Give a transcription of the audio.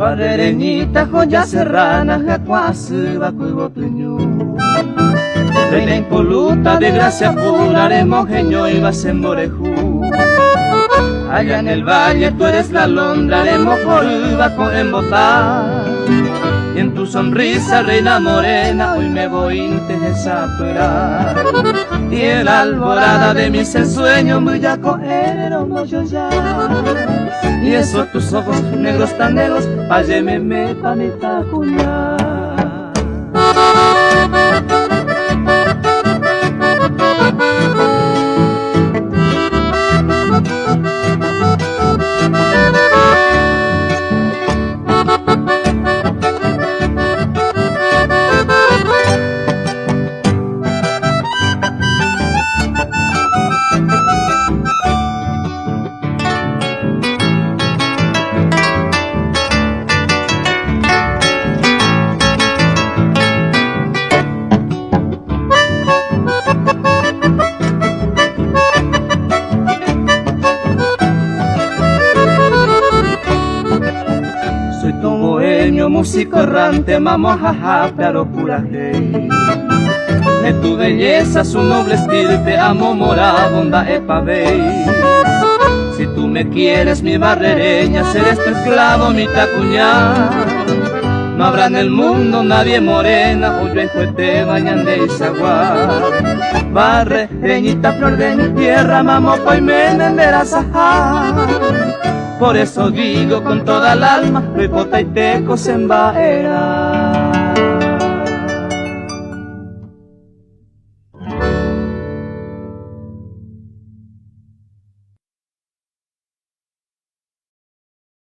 Barrereñita joya serrana hyakuã asýva ku yvoty ñu. Reina impoluta de gracia pura remoheñóiva che mborehu. Allá en el valle tú eres la alondra remohorýva ko'ẽmbota. Y en tu sonrisa reina morena hoy me voínte hechapyrã. Y en la alborada de mis ensueños mbyja ko'ẽre rombojoja. Y esos tus ojos negros tan negros paje meme pa mitãkuña. Soy tu bohemio, músico errante, mamo ahahápe aropurahéi. De tu belleza su noble estirpe amo morabo nda'epavéi. Si tú me quieres mi barrereña, seré tu esclavo mi tacuñá. No habrá en el mundo nadie morena, ojoayhuetéva ñandeichagua. Barrereñita, flor de mi tierra, mamo poiméne nde rasaha. Por eso digo con toda el alma, roipotaitéko che mba'erã.